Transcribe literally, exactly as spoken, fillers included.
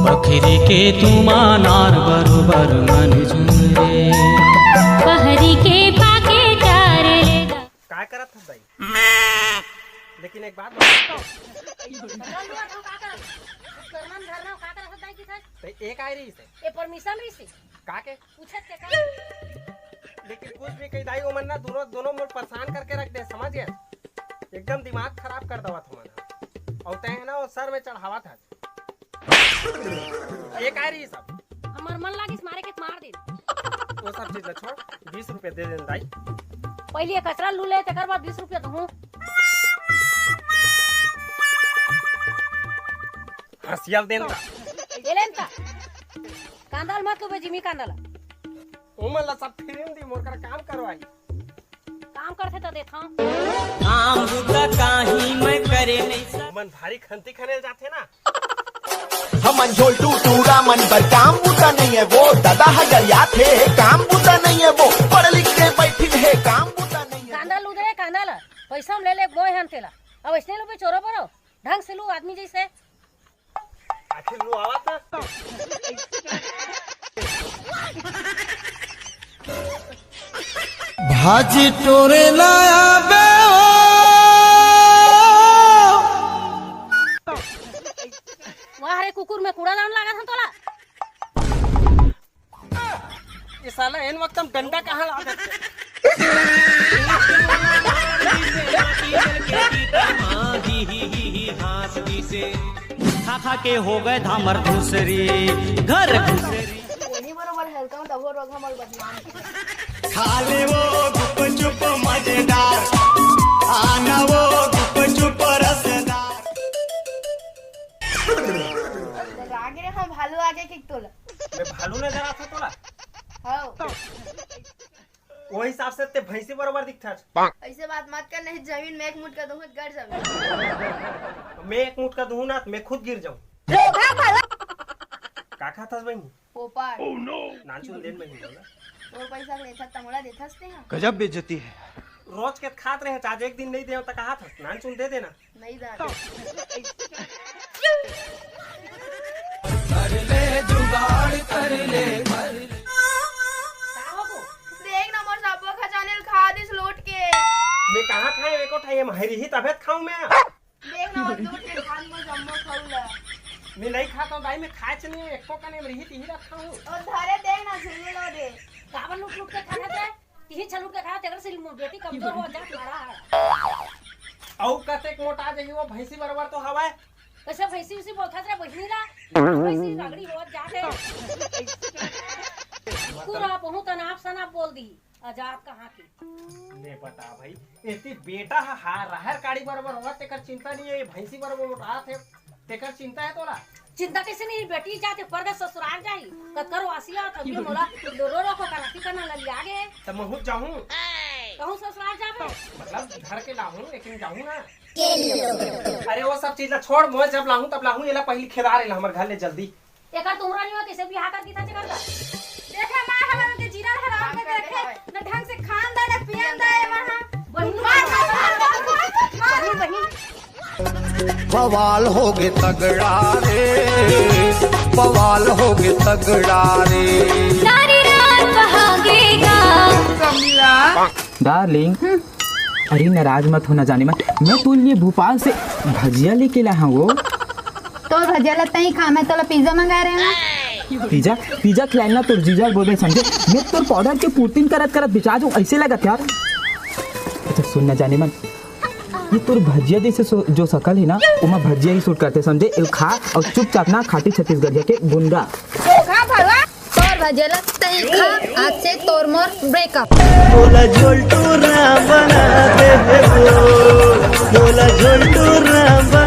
पखरी के तुमा नार बरोबर मन झुमरे। पहरी के पाके प्यार ले दा। काय करत हस दाई? लेकिन एक बात बताओ। करना धरना का करत हस दाई की था? तो एक आय रही से। ये परमिशन रही से। का के? पूछत के का? लेकिन कुछ भी कही दाई, ओमन ना दोनों, दोनों मोर परेशान करके रख दे, समझ गए? एकदम दिमाग खराब कर देवत हमन ह। और तय है ना, वो सर में चढ़ावत है। ये काय रही सब? हमर मन लागिस मारे के, मार दे। वो सब चीज ला छोड़, बीस रुपया दे देन दाई। पहले ये कचरा लू ले, तेकर बाद बीस रुपया दूँ। हंसिया देन का? ये लेन का? कांदा ल मत लूबे जिमी, कांदा ला। ओमन ला सब फिरिन दी, मोर कर काम करवाई। काम करथे त देथंव। काम बुता काही मैं करे नहीं सक। मन भारी खंती खने जाथे ना। हमन झोलटू टूरा मन बर काम बुता नहीं है वो, दादा ह गरिया थे काम बुता नहीं है वो, पढ़ लिख के बैठी है काम बुता नहीं है। कांदा लू दे, कांदा ला। पैसा हम ले ले बोए हन तेला। अब ऐसने लूबे चोरो बरो, ढंग से लू आदमी जैसे। आखिर वो आवा था। भाजी टोरे ना आबे ओ। वाह रे कुकुर, मैं कूड़ादान लागत हन तोला। ये साला एन वक्त हम डंडा कहाँ ला देते? खा खा के हो गए धामर घुसरी, घर घुसरी। वही बरोबर हेलता हूँ, तब वो रोग हमर बदनाम। खा ले वो गुपचुप मजेदार, आना वो गुपचुप रसदार। रागे रे, हाँ, भालू आगे किक तोला। मैं भालू नजर आता तोला? हाँ। वो हिसाब से ते भैंसी बरोबर दिखता है। ऐसे बात मत कर, नहीं जमीन में एक मुठ का दूंगा, गड़ जाऊंगा। मैं एक मुठ का दूं ना, तो मैं खुद गिर जाऊं। का खात हस बहिनी? पोपट। नानचुन देन बहिनी बोला। तोर पैसा लेथस त मोला देथस ते हा। गजब बेइज्जती है। रोज के खात रहे, आज एक दिन नहीं दे त कहा था, नानचुन दे देना। नहीं दादा। कर ले जुगाड़, कर ले, कर ले। का हो गो? देख ना, मोर सब्बो खजाने ल खा दिस लूट के। मैं कहाँ खाए, एको ठाई हम हरी ही तबे त खाऊं मैं। देख ना, वो लूट के खान मोर जम्मो खाऊ ला। मैं नहीं खाता हूँ दाई, मैं खाए च नहीं, एको कने में रही तीही रखा हूँ। और धरे देख ना, झुलू लो दे। काबर लूट लूट के खाना दे? तिही छलुट के खा, तेकर से मोर बेटी कमजोर हो जात मारा है। अउ कतेक मोटा जही वो भैंसी बरोबर तो हवय। कैसे भैंसी उसी बोलथस रे बहिनी ला? भैंसी रगड़ी होत जात है। पूरा बहुत अनाप शनाप बोल दी, अजात कहाँ की। ले बता भाई, एती बेटा ह, हा, राहर काड़ी बरोबर होवत, तेकर चिंता नहीं है, ये भैंसी बरोबर मोटात है। तेकर चिंता है तोला? चिंता कैसे नहीं, बेटी जाथे परदेस ससुराल जाही, कतकर वासिया थकी मोला रो रो को कराती करना ललिया गे। त महूँ जाहूँ। कहूँ ससुराल जाबे? मतलब घर के लाहूँ, लेकिन जाहूँ ना। अरे वो सब चीज ला छोड़, मोय जब लाहूँ तब लाहूँ, एला पहली खेदार एला हमर घर ले जल्दी। एकर तुहरा नहीं हो, कैसे बियाह कर दी था चकर का? देखे माँ, हमर के जीना हराम में देखे, न ढंग से खान दे, न पियन दे, वहाँ। बहिनी, मार, मार, मार, मार, मार, मार। बहिनी, बहिनी। बवाल होगे तगड़ा रे, बवाल होगे तगड़ा रे। सारी रात बहागेगा। डार्लिंग, अरे नाराज मत होना जाने मन, मैं तोर लिए भोपाल से भजिया लेके ला हूँ वो। तोर भजिया ला तई खा, मैं तोला पिज्जा मंगाए रहे हूँ। पिज्जा, पिज्जा खिलाए ना तोर जीजा बोले समझे, मैं तोर पाउडर के पुरतिन करत करत बिचा जाऊँ, ऐसे लगत यार। अच्छा सुन ना जाने मन, ये तोर भजिया जैसे सो-, जो शकल है ना, ओमा भजिया ही सूट करथे, समझे? एला खा और चुपचाप ना खाटी छत्तीसगढ़िया के गुंडा। खा भवा, तोर भजिया ला तई खा, आज से तोर मोर ब्रेकअप। मोला झोलटूरा बना दे वो, मोला झोलटूरा बना